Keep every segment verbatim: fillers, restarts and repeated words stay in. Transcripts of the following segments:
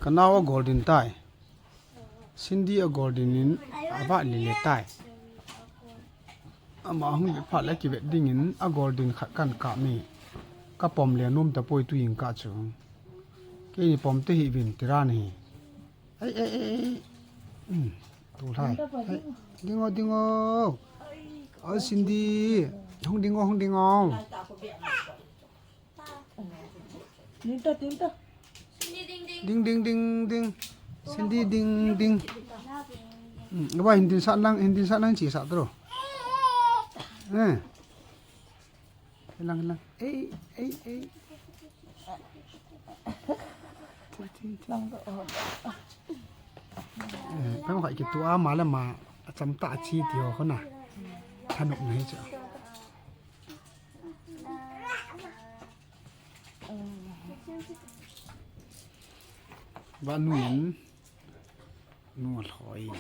Kanao a golden tai. Cindy a golden in ava lile tai. Ama hung le phat le kivet dingin a golden khat kan kap mi. Ka pom le nom tapoi tuin ka chu. Keini pom te hi vin tiran hi. Ei, ei, ei, ei. Hmm. Tu lai. Ei, ding o, ding o. O Cindy. Hung ding o, hung ding o. Ding ta, ding ta. Ding, ding, ding, ding. Cindy, ding, ding. Hmm, aba, Hindi sa nang, Hindi sa nang chi sa tro. Eh. Hilang, hilang. Ei, ei, ei. Lang to. Eh, pang khai kitu a ma le ma, a cham ta a chi ti ho na. Thanop nei cha. Ba nuin. Nu lhoi.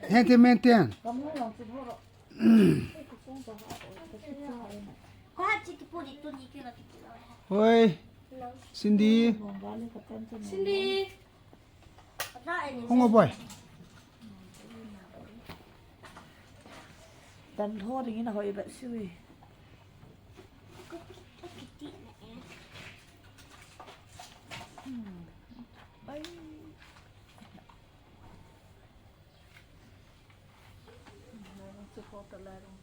He te men ten. Hoi. Cindy. Cindy. Hung o boy. Dan lho ding in a hoi bet sui. Hmm. Ai. Hmm, support the ladder.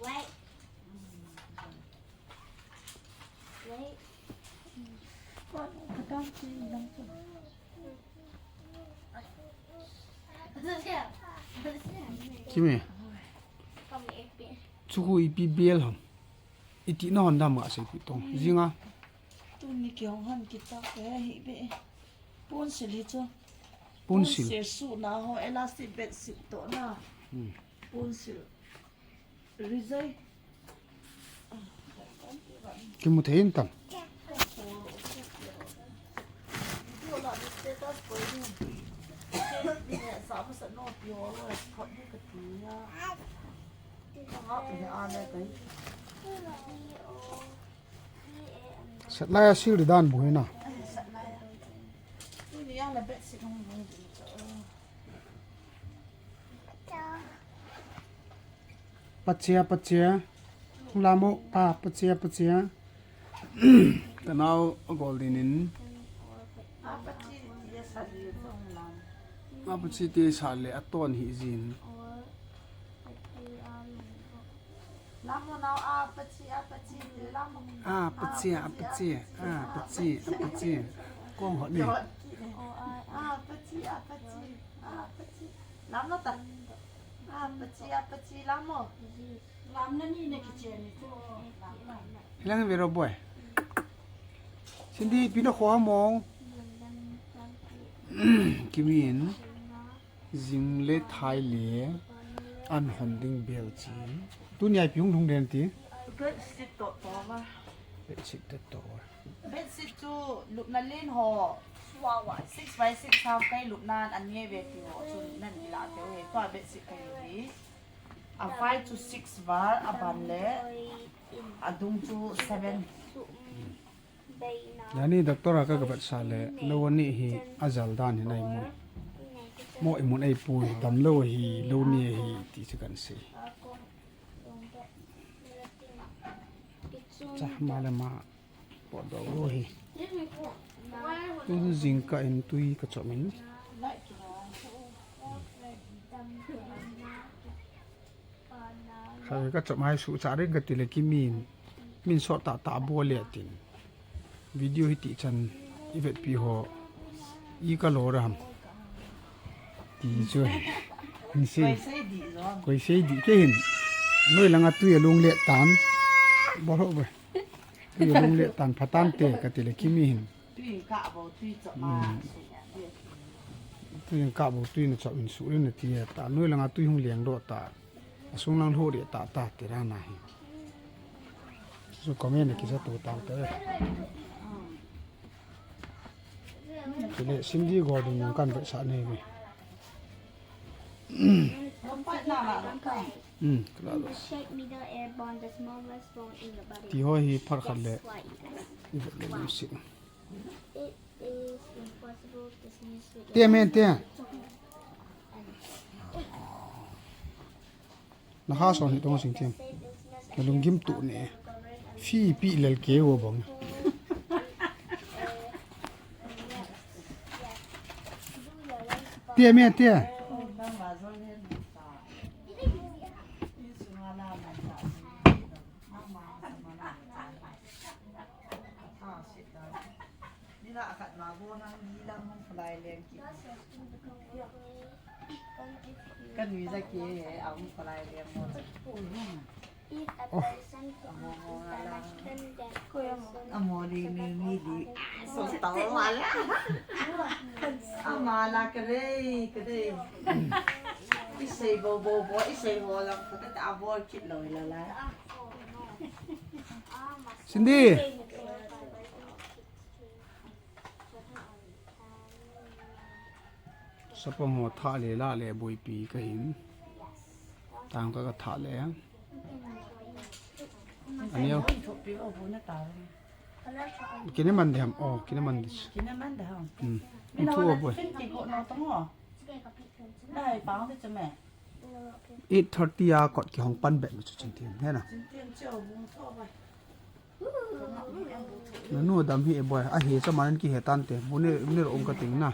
Wait. Wait. Kimi. Chuku ipi bel ham. Iti na hon dam ga sei pi tong. Jinga. Tuni kihong han kita ke hi be. Pon sil hi chu. Pon sil. Pon sil su na ho elastic bed sheet to na. Hmm. Pon sil. Rizai. Kimu thei in tam. Setlai a sil dan bu hina. Pachia, pachia. Hung lamo, pa, pachia, pachia. Kanao a golden in. Apachi te sa le a ton hi jin. Lamo nao, apachi, apachi, lamo. Apachi, apachi, apachi, apachi. Kong hot ni. Apachi, apachi, apachi. Lamo ta. Apachi, apachi, lamo. Hilang vero boy. Cindy, pina kho mo. Kimin. Jing le thai le. An hon ding bel chi. Tunia pi hung hung den ti. Bedsheet to to ma. Bedsheet to to. Bedsheet chu lupna len ho. Six by six half kai lupna an nge ve ti ho. Chu nan ila te ho. Tua bedsheet kai lup hi. A vai chu six var, a ban le a dung chu seven. Jani doctor a ka ka vet sa le, lo ani hi a jal dan hi nai mo. Mo i mun ei pui, dam lo hi, lo ni hi, ti si kan si. Cha ma le ma. Potdoh lou hi. Tu jingkah in tui ka chom in. Kha ka chom hai suhcha ding kati le kimin. Min sot tah tah bol le tin. Video hi ti chan i vetpi ho. I ka lo ra ham. Ti chu. Hin sei. Koi sei dih kei hin. Noi langa tui a lung le tan. Bol ho be. Tui a lung le tan pha tante kati le kimi hin. Tui kah bo, tui chom a. Hmm. Tui kah bo, tui na chom in suh in na ti ta. Noi langa tui hung leng doh ta. A sung lang lho deh tah tah ti ra na hi. Su comment na kisa tu tau te. Kile Cindy Gordon yang kan vetsah nei ve. Hmm, kala lo. Shake middle air bone, the smallest bone in the body. Ti ho hi phat khat le. Yes, why? I vet le lu si. It is impossible to sneeze with. Tia men tia. Na ha son hi tong sing tin. Na lunggim tu ne. Fi pi lel ke wo bong. Tia me tia. Ni la khat ma bo nang ni lang hung palai leng ki. Ka nui ja ke he, a hung palai leng mo. Amo mo la. Amo li mi mi li. So tao ma la. Ama la ka dei, ka dei. I sei bo bo bo, i sei ho la ka ta a bo kit lo la la. Cindy. Sapang ho thah le lah le boipi ka hin. Tang ka ka thah le. Anio. Kine man de ham. Oh, kine man de. Kine man de ham. Hmm. Min thu o boi. Fin ki ko no tong o. Lai pang de chame. Eight thirty a kot ki hong pan bet ma chu chin tin. He na. Chin tin chu bung tho ba. Nanu dam hi e boy, a hi cha man ki he tan te, bu ne, bu ne ro um ka ting na.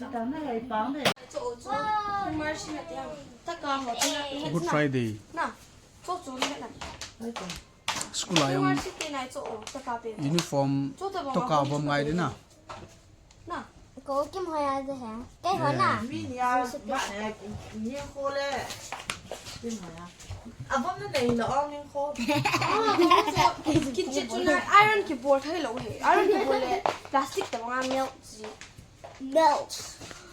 Chita na hei pang de. Good Friday. Na. Cho cho ni na. School a jong uniform to ka vom ngai de na. Na. Ko kim hoya de he. Kei ho na. Mi nia, ma ne, ni kho le. Kim hoya. A vom na nei lo ong ni kho. Kitchen chu na iron ki bol thei lo he. Iron ki bol le plastic ta nga mel ji. Melt.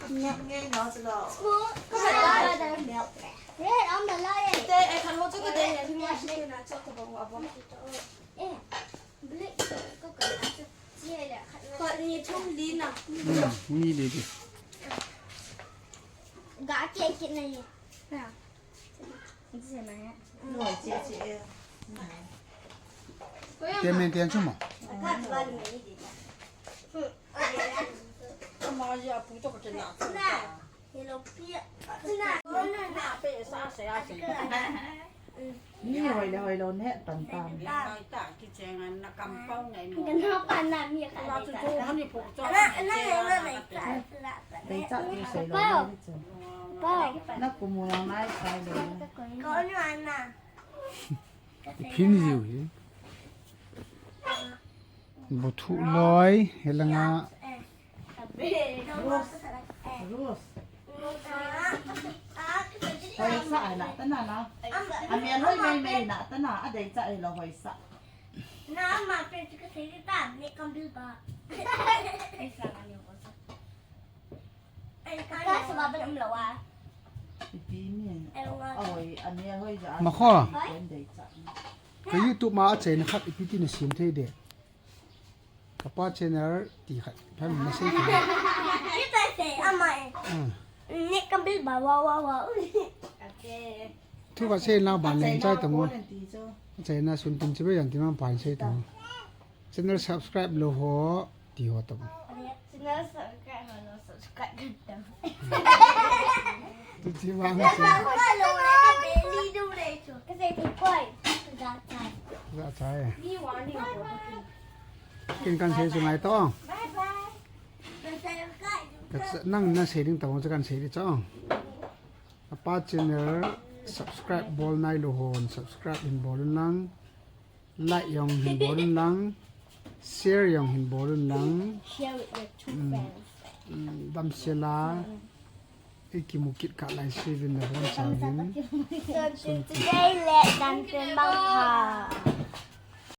Ngai no chu lo. Ko ka la da melt. Re, am na la ye. Te e khan ho chu ka de he. Ni ma shi na chu ka bong a vom. Eh. Black ko ka la chu. Khat ni thum li na. Ni li di. Ga ke kit na ni. Ha. Ni se na ya. No, che che. Te men te an chuma. Ka ba ni di. Ma ya pu to ka ke na. Na. Ni hoi le hoi lo ne tan tan. Dei cha tu sei lo ne chu. Na ku mu lang nai sai lo. Phin jiu hi. Bu thu loi, he langa. Rose. Rose. Hoisa ai la ta na na. A mi a loi mai mai na ta na, a dei cha ai lo hoisa. Na ma pe chu ka sei ta, ne kam bil ba. Ai sa ka ni ko sa. Ai ka sa ba ba um lo wa. Ipi ni. Oi, a mi a loi ja. Ma kho. Ka YouTube ma a chena khat ipi ti na sim thei de. Kapa channel ti khat. Phan na sei ti. Kita sei amai. Hmm. Ni kambil ba wa wa wa. Okay. Thu ka sei na ban len chai tamo. Sei na sun tin chibai yan ti man pan sei tamo. Channel subscribe lo ho ti ho tamo. Channel subscribe ho lo subscribe kan tamo. Tu chi ma ma chi. Ka sei ti koi. Za chai. Za chai. Ni wa ni wa. Kin kan sei sungai to. Bye bye. Ka sa-, nang na sei ding tamo cha kan sei di cho. Apa channel subscribe bol nai lo hon subscribe hin bol un lang. Like jong hin bol un lang, share jong hin bol un lang. Share with your two friends. Mm, damsel a, i kimu kit kah lai sivin na bon savin. So today le damsel bang ha.